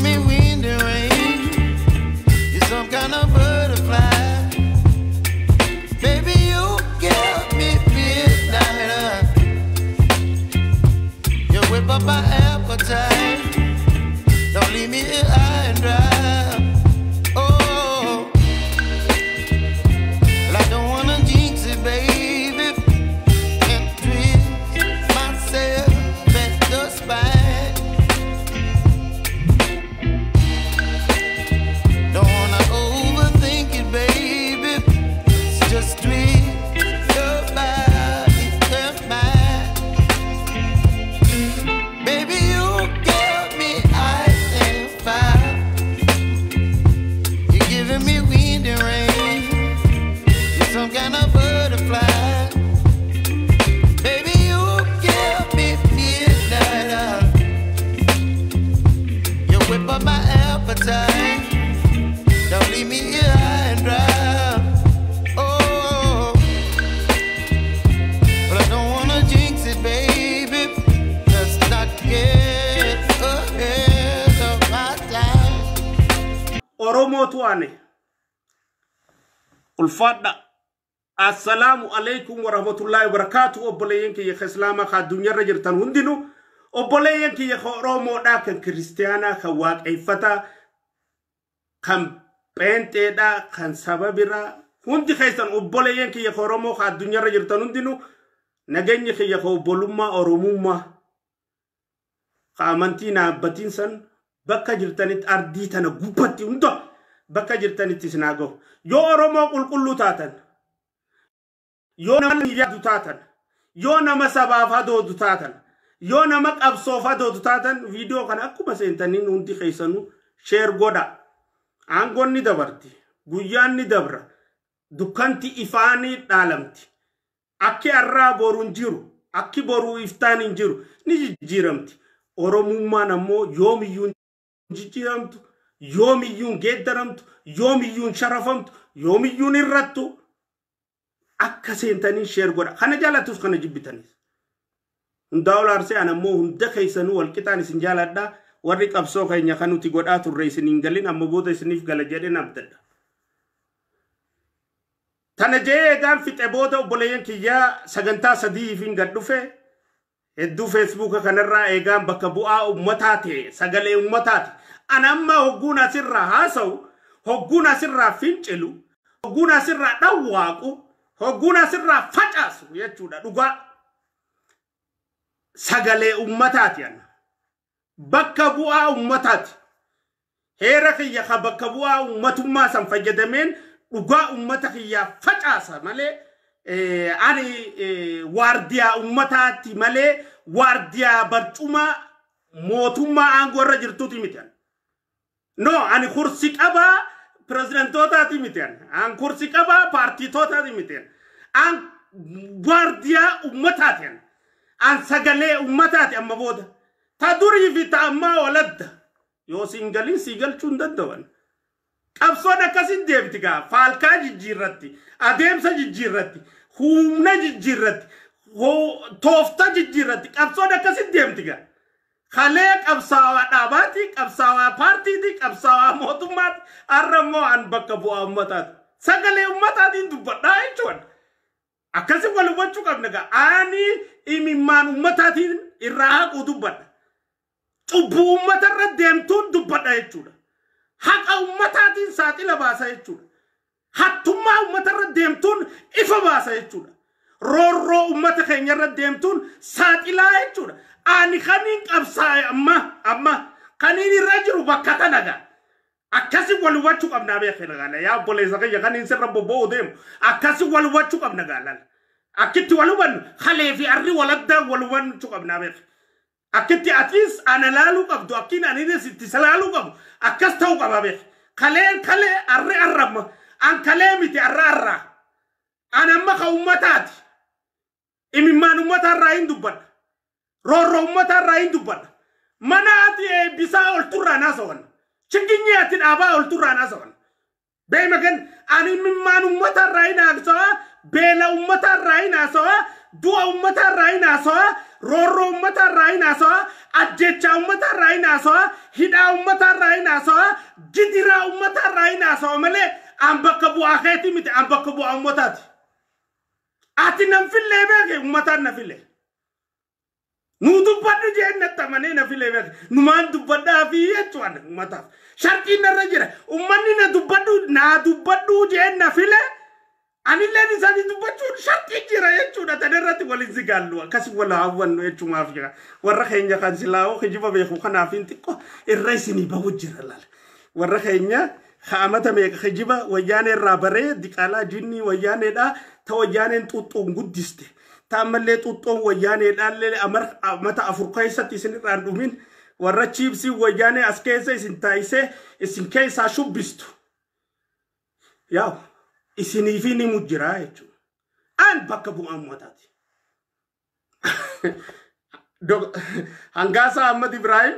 me wind and rain. You're some kind of butterfly. Baby, you give me midnight. You whip up my appetite. Don't leave me here high and dry. Oh, well, I don't wanna jinx it, baby, and twist myself at the spine. Don't wanna overthink it, baby. It's just twist your body and mine. Baby, you give me ice and fire. You're giving me wind and rain. You're some kind of butterfly. Baby, you give me midnight. You whip up my appetite. Don't leave me here high and dry. Oh, but I don't wanna jinx it, baby. Let's not get ahead of my time. Oromootu ane ulfaadha. Assalaamu alaikum warahmatullaahi wabarakaatu. Obboleeyyan kiyya ka islaamaa ka addunyaarra jirtan hundinuu, obboleeyyan kiyya ka Oromoodhaa, kan kiristiyaanaa, kan waaqeffataa, kan pheenxeedhaa, kan saba biraa, hundi keessan, obboleeyyan kiyya ka Oromoo ka addunyaarra jirtan hundinuu, nageenyi kiyya ka obbolummaa Oromummaa ka amantii naabbatiin san bakka jirtanitti, ardii tana gubbatti hunda bakka jirtanitti isin haa gahu. Yoo Oromoo qulqulluu taatan, yoo nama yaadu taatan, yoo nama sabaaf hadoodu taatan, yoo nama qabsoof hadoodu taatan, viidiyoo kana akkuma seentaniin hundi keessanuu share godha. Aangoon ni dabarti, guyyaan ni dabra, dukkanti ifaanii dhaalamti. Akki har'aa boru hin jiru, akki boruu iftaan hin jiru, ni jijjiiramti. Oromummaan ammoo yoomiyyuu hin jijjiiramtu, yoomiyyuu hin geeddaramtu, yoomiyyuu hin sharafamtu, yoomiyyuu hin irrattu. Akka seentanii share godha. Kana jaalattus kana jibbitanis. Hundaa ol aarsee an ammoo hunda keessanuu walqixaan isin jaaladha. Warri qabsoo keenya kan nuti godhaa turre isin hin galin, amma booda isiniif gala jedheen abdadha. Tana jee eegaan fixe booda, obboleeyyan kiyyaa, sagantaa sadiif hin gad dhufe. Hedduu Feesbuuka kanarraa eegaan bakka bu'aa uummataa ta'e, sagalee uummataati. An amma hogguun asirraa haasa'u, hogguun asirraa fincilu, hogguun asirraa dhawwaaqu, hogguun asirraa facaasu jechuudha dhugaa. Sagalee uummataati ana. Bakka bu'aa uummataati. Heera kiyya ka bakka bu'aa uummatummaa san fayyadameen dhugaa uummata kiyyaa facaasa malee, ani waardiyaa uummataati malee waardiyaa barcuma mootummaa aangoo irra jirtuuti miti. No, ani kursi qabaa pireezidantootaati miti. An kursi qabaa paartiitootaati miti. An waardiyaa uummataati. An sagalee uummataati amma booda. Ta durii fi ta ammaa waladda. Yoo siin galin sii galchuu hin danda'an. Qabsoon akkasin deemti gaa, faalkaa jijjiirratti, adeemsa jijjiirratti, humna jijjiirratti, toofta jijjiirratti, qabsoon akkasin deemti gaa. Kalee qabsaawaa dhaabaati, qabsaawaa paartiiti, qabsaawaa mootummaati, har'a immoo an bakka bu'aa uummataati. Sagalee uummataatiin dubbadhaa jechuudha. Akkasi wal hubachuu qabna gaa. Ani imimmaan uummataatiin irraa haquu dubbadha. Cubbuu uummatarra deemtuun dubbadha jechuudha. Haqa uummataatiin saaxila baasa jechuudha. Hattummaa uummatarra deemtuun ifa baasa jechuudha. Roorroo uummata keenyarra deemtuun saaxilaa jechuudha. Ani kaniin qabsaa'e amma kaniin irra jiru bakka tana gaa. Akkasi wal hubachuu qabnaa beekna gaala. Yaa obboleessa kiyya, kaniin sirra bobba'uu deemu. Akkasi wal hubachuu qabna gaala. Akkitti wal hubannu kalee fi arri waladdaa wal hubachuu qabnaa beekna. Akkitti atis ana laaluu qabdu, akkiin aninis itti salaaluu qabu, akkas ta'uu qaba beek. Kaleen kalee, arri arramma. An kalee miti, arra arraa. An amma ka ummataati. Imimmaan ummataarraa hin dubbadha. Roorroo ummataarraa hin dubbadha. Mana ati eebbisaa olturraa naasawan. Chiginyii ati dhaabaa olturraa naasawan. Beema gan ani imimmaan ummataarraa hin haasawaa, beela ummataarraa hin haasawaa, Du'a uummataa irraa hin haasawaa. Roorroo uummataa irraa hin haasawaa. Ajjechaa uummataa irraa hin haasawaa. Hidhaa uummataa irraa hin haasawaa. Gidiraa uummataa irraa hin haasawaa malee an bakka bu'aa keetii miti, an bakka bu'aa uummataati. Ati nan fillee beeke, uummataan na filee. Nu dubbadhu jeen natti amanee na filee beeke. Numaan dubbadhaa fi jechuudha uummataaf. Sharqiin narra jira. Uummanni na dubbadhu naa dubbadhu jeen na filee. Anilleen isaanii dubbachuun sharqii jira jechuudha. Tana irratti waliin zigaallu akkasii wal hawwannu jechumaaf jira. Warra keenya kan silaa'oo kijiba beeku kanaaf hin xiqqoo irra isinii bahu jira laala. Warra keenya kaa'amata meeqa kijiba wayyaanee irraa baree diqaalaa jinnii wayyaaneedhaa ta wayyaaneen xuuxxoon guddiste. Ta ammallee xuuxxoon wayyaaneedhaallee amata 4 keessatti isin irraan dhumin warra chiipsii wayyaanee as keessa isin taayisee isin keessaa shubbistu. Yaa'u. Isiniifi ni mujjiraa jechuudha. An bakka bu'aa uummataati. Hangaasaa Ahmad Ibrahim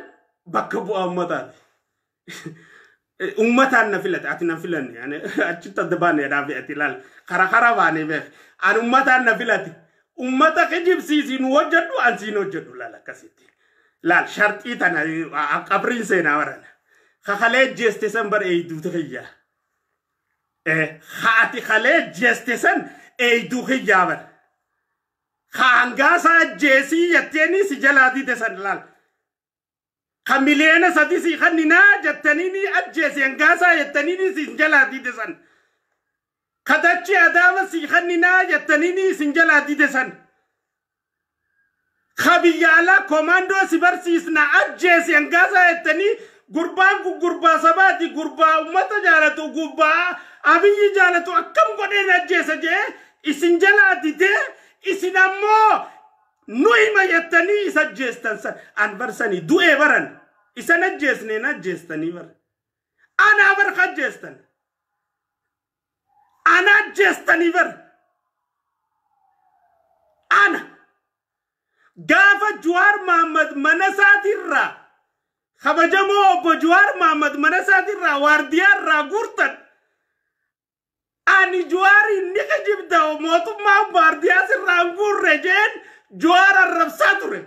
bakka bu'aa uummataati. Uummataan na filate, ati na filanne. Achitti adda baanee dhaabe ati ilaali. Karaa karaa baanee beek. An uummataan na filate. Uummata kijibsiisii nu hojjedhu, an siin hojjedhu laala akkasitti. Laal sharxii tana qabriin seenaa barana. Kakalee jeeste san bara eeyduutu kiyyaa. Haati kalee jeeste san eeyduu kiyyaa bara. Hangaasaa jeesii jetteeni si jalaa dide san laal. Ka miliyoona 3 si kanninaa jettanii ajjeese hangaasaa jettanii si jalaa dide san. Ka dachii adaama si kanninaa jettanii si jalaa dide san. Ka biyya alaa komaandoo si barsiisna ajjeese hangaasaa jettanii gurbaan kun gurbaa sabaati, gurbaa uummata jaalatu, gurbaa Abiyyi jaalatu akkam godheen ajjeesa jee isin jalaa didee isin ammoo nu hima jettanii isa ajjeestan san an barsanii du'ee baran isan ajjeesneen ajjeestanii bara. Anaa barka ajjeestan. Ana ajjeestanii bara. Ana gaafa Jawaar Mohammad mana isaatirraa kabajamoo obbo Jawaar Mohammad mana isaatirraa waardiyaa irraa guurtan. Ani Jawaariin ni kijibda mootummaa waardiyaa sirraa hin guurre jeen Jawaar arrabsaa ture.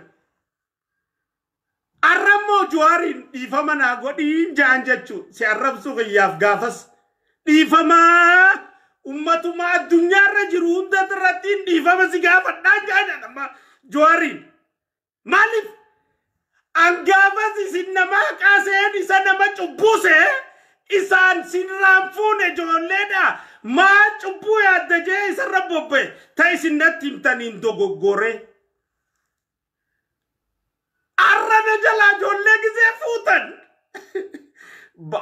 Arrammoo Jawaariin dhiifama naa godhiin jaan jechuu si arrabsuu kiyyaaf gaafas dhiifamaa uummatuma addunyaarra jiru hunda irratti dhiifama si gaafadhaa jaan jedhama Jawaariin. Maaliif? An gaafas isin nama haqaaseen isa nama cubbuse isaan sirraan fuune ijoolleedha. Maal cubbuu yaadda jee isarra bobba'e ta isin natti himtaniin dogoggore. Arra na jalaa ijoollee gisee fuutan.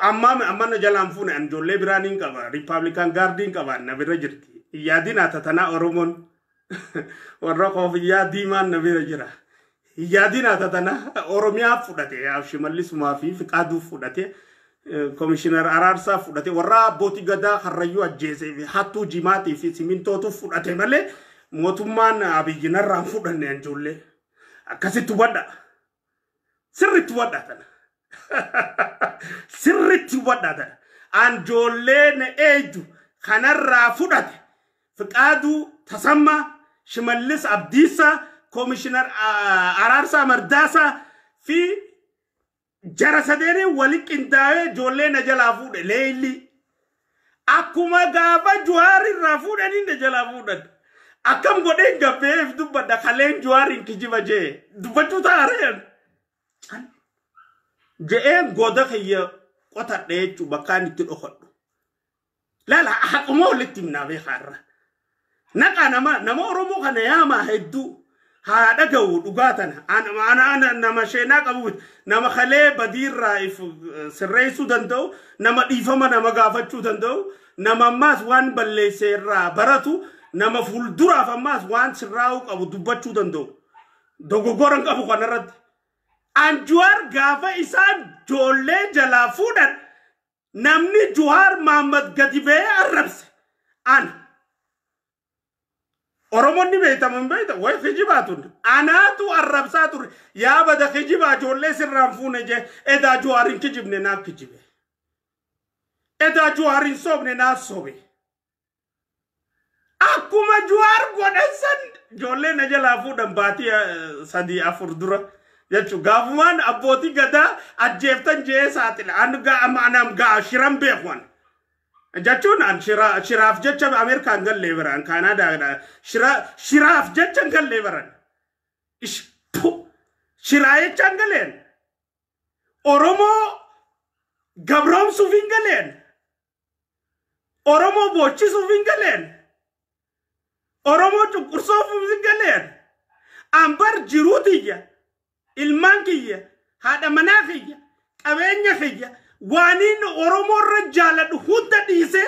Amma na jalaan fuune an ijoollee biraan hin qaba. Riippaabilikaan gaardiin qaba na bira jirti. Yaadin haa tanaa Oromoon. Warra koofiyyaa diimaan na bira jira. Yaadin haa tanaa Oromiyaa fudhate Shimallisumaa fi Fiqaaduu fudhate. Komishinar Araarsaa fudhate warra abbootii gadaa Karrayyuu ajjeesee fi hattuu jimaatii fi simintootu fudhate malee mootummaan Abiyyi narraan fudhanne ijoollee. Akkasitti hubadha. Sirriitti hubadha tana. Sirriitti hubadha tana. An ijoollee na eeydu kanarraa fudhate Fiqaaduu Tasammaa, Shimallis Abdiisaa, Komishinar Araarsaa Mardaasaa fi jara sadeenii wali qindaa'ee ijoollee na jalaa fuudhe leelli. Akkuma gaafa Jawaar irraa fuudhanii na jalaa fuudhan. Akkam godheen gabbeef dubbadha kaleen Jawaariin kijiba jee dubbachuu taareen. Je'een goda kiyya qotadhe jechuu bakkaan itti dhokodhu. Laala haquma walitti himnaa beekaa irra. Naqa nama Oromoo kana yaamaa hedduu. Haa dhaga'u dhugaa tana. Ana nama sheenaa qabu nama kalee badiirraa if sirreessuu danda'u, nama dhiifama nama gaafachuu danda'u, nama ammaas waan balleesse irraa baratu, nama fuulduraaf ammaas waan sirraa'uu qabu dubbachuu danda'u. Dogoggora hin qabu kanarratti. An Jawaar gaafa isaan ijoollee jalaa fuudhan namni Jawaar Mohammad gadi ba'ee arrabse. Ana. Oromoonni beektaman beekta wayi kijibaa turre. Anaatu arrabsaa ture. Yaa bada kijibaa ijoollee sirraan fuune jee edaa Jawaariin kijibne naaf kijibe. Edaa Jawaariin soobne naaf soobe. Akkuma Jawaar godhan san ijoollee na jalaa fuudhan baatii 3-4 dura jechuun gaafumaan abbootii gadaa ajjeeftan jee saaxila. An gaa gaa shiran beekuan. Jechuun an shiraaf jecha Ameerikaan gallee baran, Kaanaadaadha. Shiraaf jecha gallee baran. Shiraa jecha galeen. Oromoo gabroomsuuf hin galeen. Oromoo boochisuuf hin galeen. Oromoo cunqursuuf hin galeen. Ambar jiruu tiyya, ilmaan kiyya, haadha manaa kiyya, qabeenya kiyya, waaniin Oromoo irra jaaladhu hunda dhiisee,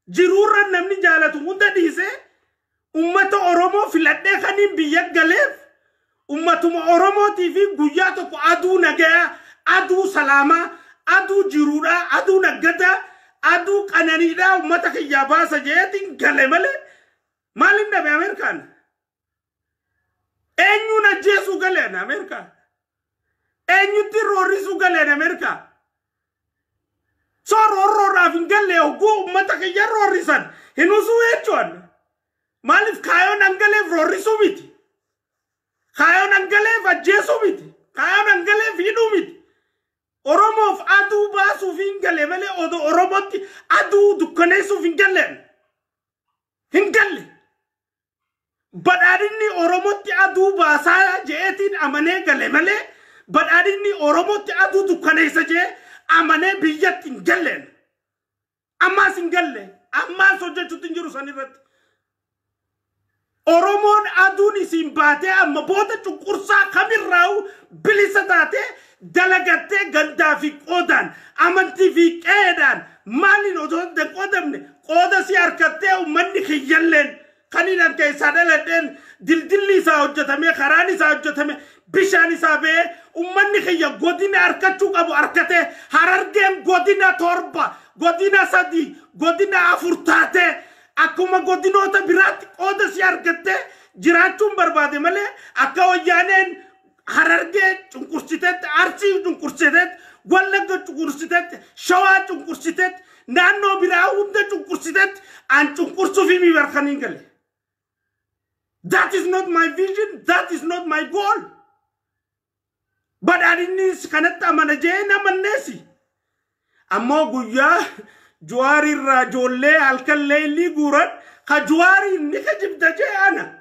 jiruurra namni jaalatu hunda dhiisee, ummata Oromoo filadhee kaniin biyya galeef ummatuma Oromootii fi guyyaa tokko aduu nagayaa, aduu salaamaa, aduu jiruudhaa, aduu naggadaa, aduu qananiidhaa ummata kiyyaa baasa jeetiin gale malee maaliin dhabe Ameerikaan? Eenyuun ajjeesuu galeen Ameerikaa? Eenyutti roorrisuu galeen Ameerikaa? So roorroodhaaf hin galle hogguu ummata kiyya roorrisan hin usuu jechuun. Maaliif kaayoon hangaleef roorrisuu miti? Kaayoon hangaleef ajjeesuu miti? Kaayoon hangaleef hidhuu miti? Oromoof aduu baasuuf hin galle malee odoo Oromootti aduu dukkaneessuuf hin galleen. Hin galle. Badhaadhinni Oromootti aduu baasaa je'eetiin amanee gale malee badhaadhinni Oromootti aduu dukkaneessa je'ee amanee biyyatti hin galleen. Ammaas hin galle. Ammaas hojjechuutti hin jiru san irratti. Oromoon aduun isin baatee amma booda cunqursaa kamirraa'u bilisa taatee dalagattee gandaa fi qoodaan, amantii fi qe'eedhaan maaliin osoo hin qoodamne qooda si harkattee uummanni kiyyalleen kan inni keessaa dhaladheen dildilli isaa hojjetame, karaan isaa hojjetame, bishaan isaa ba'ee uummanni kiyya godina harkachuu qabu harkatee Harargeen godina 7, godina 3, godina 4 taatee akkuma godinoota biraatti qooda si argattee jiraachuun barbaade malee akka wayyaaneen Harargee cunqursiteetti, Arsii cunqursiteetti, Wallagga cunqursiteetti, Shawaa cunqursiteetti, naannoo biraa hunda cunqursiteetti an cunqursuuf himi barkaniin gale. That is not my vision. That is not my goal. Badhaadhinnis kanatti amana jee namanneesi. Ammoo guyyaa Jawaarirraa ijoollee halkan leellii guuran ka Jawaariin ni kijibda jee ana.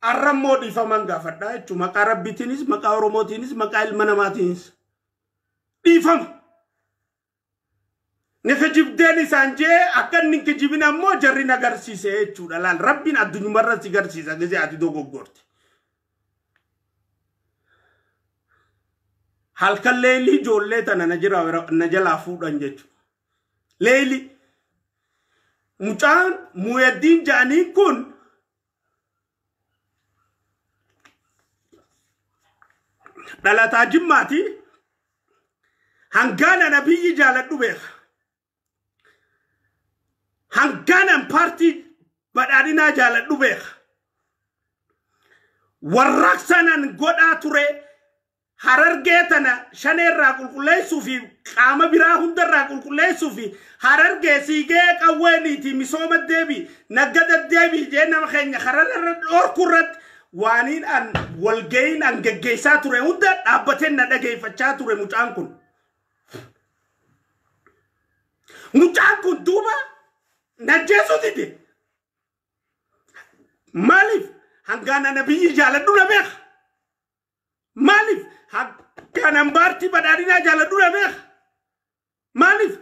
Arrammoo dhiifaman gaafadhaa jechuudha. Maqaa Rabbiitiinis, maqaa Oromootiinis, maqaa ilma namaatiinis. Dhiifama. Ni kijibdeen isaan jee akka inni hin kijibin ammoo jarri na agarsiise jechuudha. Laal Rabbiin addunyaarra si garsiisa gisee ati dogoggorti. Halkan leellii ijoollee tana na jalaa fuudhan jechuudha. Leelli mucaan Muuyaddiin ja'aniin kun dhalataa Jimmaati. Hangaana nabiyyi jaaladhu beeka. Hangaanan paartii badhaadhinaa jaaladhu beeka. Warraaqsanan godhaa ture Harargee tana shaneerraa qulqulleessuu fi qaama biraa hundarraa qulqulleessuu fi Harargee siigee qawweeniiti misooma deebii naggada deebii jee nama keenya kararra dhorku irratti waaniin an walga'iin an geggeessaa ture hunda dhaabbatee na dhageeffachaa ture mucaan kun. Mucaan kun duuba najjeesuu dide. Maaliif hangaana nabiyyi jaaladhu na beeka? Maaliif hangaanaan paartii badhaadhinaa jaaladhu na beeka? Maaliif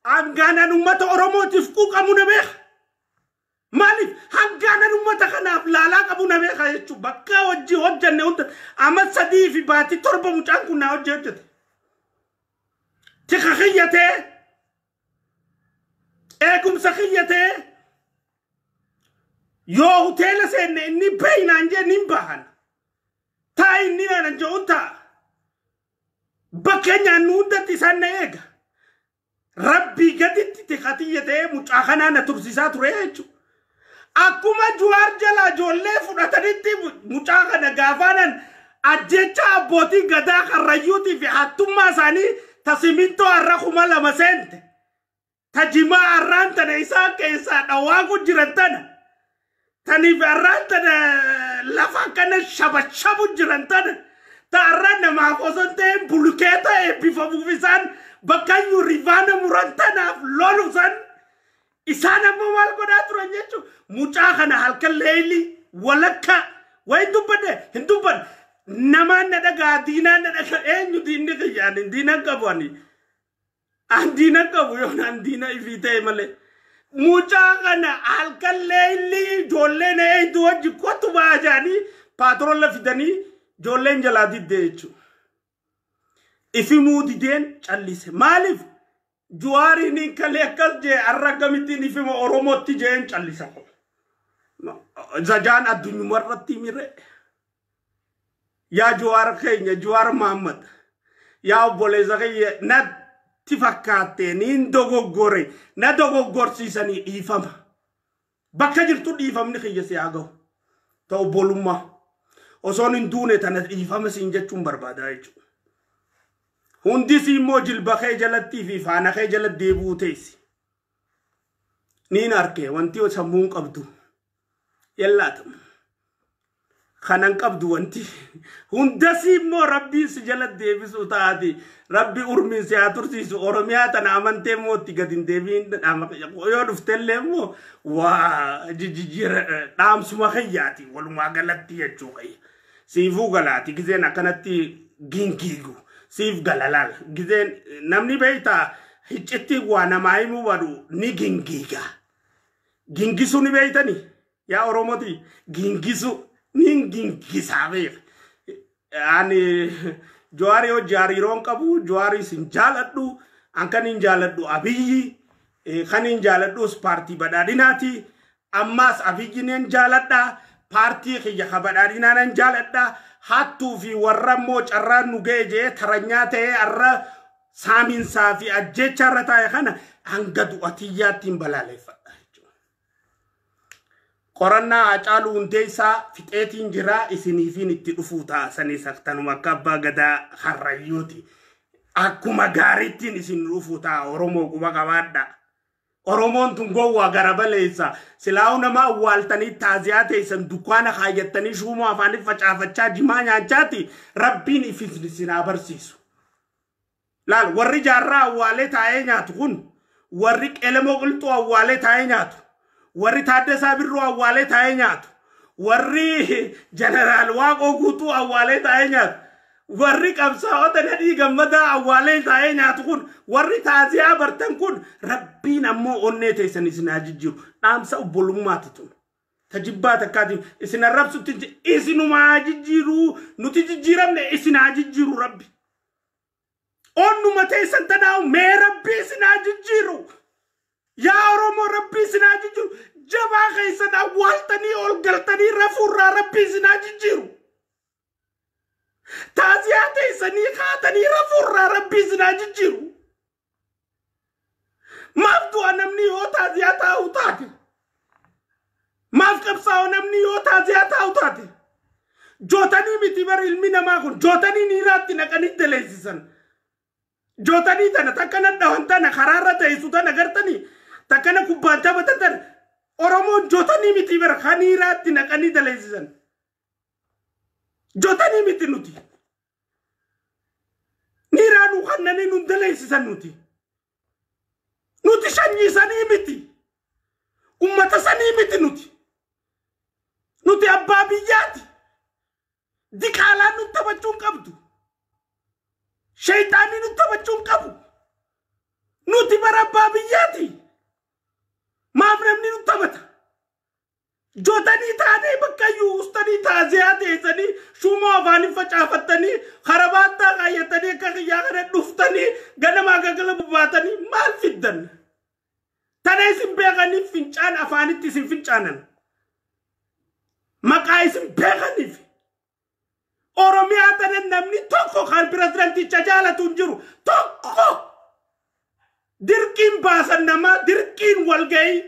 hangaanaan uummata Oromootiif quuqamu na beeka? Maaliif hangaanaan uummata kanaaf laalaa qabu na beeka jechuudha. Bakka hojii hojjanne hunda amma 3 fi baatii 7 mucaan kun naa hojii hojjete. Tika kiyyatee, eegumsa kiyyatee, yoo hoteela seenne inni beeynaan jee nin bahan. Taa inni naan jedhuun ta'a. Bakka nyaannu hundatti isaan na eega. Rabbii gaditti tika kiyyatee mucaa kanaa na tursiisaa ture jechuudha. Akkuma Jawaar jalaa ijoollee fudhatanitti mucaa kana gaafaanan ajjecha abbootii gadaa karrayyuutii fi hattummaa isaanii ta simintoo har'a 2000 seente. Ta jimaa har'aan tana isaan keessaa dhawaa jiran tana. Taniif arraan tana lafa akkana shabashabu jiran tana ta'arra namaaf osoo hin ta'in bulukeeta eebbifamuuf isaan bakka iyyuu rivaana muran tanaaf lolu san isaan ammoo maal godhaa turan jechuun mucaa kana halkan leeyli walakka wayi dubbadde hin dubbanne namaan na dhagaa diinaan na dhagaa eenyu diinni kiyyaan diinan qabu ani an diinan qabu yoon an diina ifii ta'e malee. Mucaa kana halkan leeyli ijoolleen eenyu wajji kottu ba'aa jedhanii paatrola fidanii ijoolleen jalaa diddee jechuudha. Ifimuu dideen callise. Maaliif? Juwaariin kalee akkas jee har'a akkamittiin ifima Oromootti jeen callisa. Zajaan addunyuma irratti mire. Yaa Juwaar keenya Juwaar Mahammad. Yaa obboleessa keenya natti fakkaatte niin dogoggore na dogoggorsiisanii dhiifama. Bakka jirtu dhiifamni kiyya si haa gahu. Ta'u obbolummaa. Osoon hin duune tana dhiifama siin jechuun barbaadaa jechuudha. Hundis immoo jilba kee jalattii fi faana kee jala deebi'uu teessi. Niin arke wanti sammuun qabdu. Yallaatamu. Kanan qabdu wanti. Hundas immoo rabbiin si jala deebisuu taati. Rabbi urmiin si haa tursiisu. Oromiyaa tana amantee immoo itti gadi hin deebiin yoo dhuftellee immoo waa jijjiira dhaamsuma kiyyaati walumaa galatti jechuu kiyya. Siifuu galaati gizeen akkanatti gingiigu. Siif galalaal gizeen namni beektaa hiccitti waa namaa himuu badu ni gingiiga. Gingisuu ni beektani yaa Oromooti gingisu ni gingisaa beeka. Ani Jawaarii hojii hariiroon qabu Jawaarii sin jaaladhu an kan hin jaaladhu Abiyyi kan hin jaaladhus paartii badhaadhinaati ammaas Abiyyi ni jaaladha paartii kiyya ka badhaadhinaa nan jaaladha. Hattuu fi warra immoo carraan nu ga'e jee taranyaa ta'ee har'a saaminsaa fi ajjecha irra taa'e kana hanga du'atiyyaatti hin balaaleffadha jechuudha. Qorannaa Haacaaluu Hundeessaa fixeetiin jira isiniifiin itti dhufuu ta'a sanii saktanuma akka abbaa gadaa harrayyuuti. Akkuma gaariittiin isin dhufuu ta'a Oromoo quba qabaadha. Oromoon tun gowwaa gara baleessa. Silaa'uu nama awwaaltanii taaziyaa teessan dukkaana kaayyattanii shuumoo afaanii facaafachaa jimaa nyaachaati rabbiin ifisni isin haa barsiisu. Laal warri jaarraa awwaalee taa'ee nyaatu kun warri qelemoo qilxuu awwaalee taa'ee nyaatu warri Taaddasaa Birruu awwaalee taa'ee nyaatu warri Jeneraal Waaqoo Guutuu awwaalee taa'ee nyaatu warri qabsaa'ota Nadhii Gammadaa awwaalee taa'ee nyaatu kun warri taaziyaa bartan kun rabbiin ammoo onnee teessan isin haa jijjiiru. Dhaamsa obbolummaati tun. Tajibbaa takkaatiin isin arrabsutti isinumaa haa jijjiiru nuti jijjiiramne isin haa jijjiiru rabbi. Onnuma teessan tanaa'u mee rabbi isin haa jijjiiru. Yaa Oromoo rabbi isin haa jijjiiru. Jabaa keessan awwaaltanii ol galtanii rafuurraa rabbi isin haa jijjiiru. Taaziyaa teessanii kaatanii rafuurraa rabbi isin haa jijjiiru. Maaf du'a namni yoo taaziyaa taa'u taate? Maaf qabsaa'u namni yoo taaziyaa taa'u taate? Jootanii miti bara ilmi namaa kun jootanii niiraatti naqanii daleessisan. Jootanii tana takkana dhawan tana karaarra teessu tana gartanii takkana kubbaan taphatan tana Oromoon jootanii miti bara kan niiraatti naqanii daleessisan. Jootanii miti nuti. Niiraa nu kannanii nu daleessisan nuti. Nuti sanyii sanii miti. Ummata sanii miti nuti. Nuti abbaa biyyaati. Diqaalaan nu taphachuu hin qabdu. Shayxaanni nu taphachuu hin qabu. Nuti bara abbaa biyyaati. Maaf namni nu taphata? Jootanii taanee bakka iyyuu ustanii taaziyaa teessanii shuumoo afaanii facaafattanii karabaattaa kaayyatanii akka kiyyaa kana dhuftanii ganamaa gagala bubbaatanii maal fiddan? Tana isin beekaniif fincaan afaanitti isin fincaanan. Maqaa isin beekaniif. Oromiyaa tana namni tokko kan pirezidanticha jaalatu hin jiru tokko dirqiin baasan namaa dirqiin walga'ii.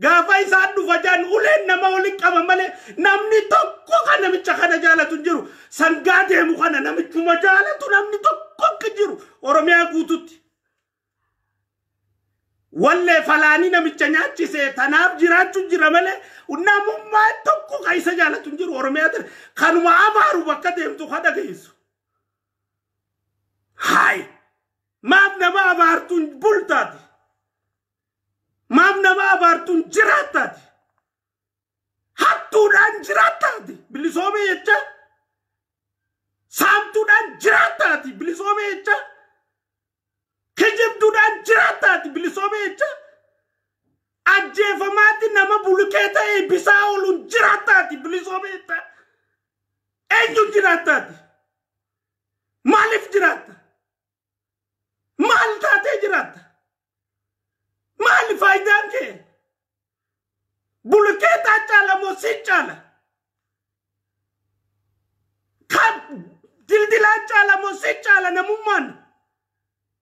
Gaafa isaan dhufa jaan uleen nama waliin qaba malee namni tokko kan namicha kana jaalatu hin jiru. Sangaa deemu kana namichuma jaalatu namni tokko akka jiru Oromiyaa guututti. Wallee falaanii namicha nyaachise tanaaf jiraachuu jira malee namummaa tokko kan isa jaalatu hin jiru Oromiyaa tana. Kanuma abaaru bakka deemtu ka dhageessu. Haay! Maaf nama abaartuun bultaati? Maaf nama abaartuun jiraattaati? Hattuudhaan jiraattaati? Bilisoome jecha? Saamtuudhaan jiraattaati? Bilisoome jecha? Kijibduudhaan jiraattaati? Bilisoome jecha? Ajjeefamaatti nama bulukee ta'e bisaa ooluun jiraattaati? Bilisoome jecha? Eenyuun jiraattaati? Maaliif jiraatta? Maal taatee jiraatta? Maali faayidaan kee? Bulukeetaa caala moo si caala? Kan dildilaa caala moo si caala namummaan?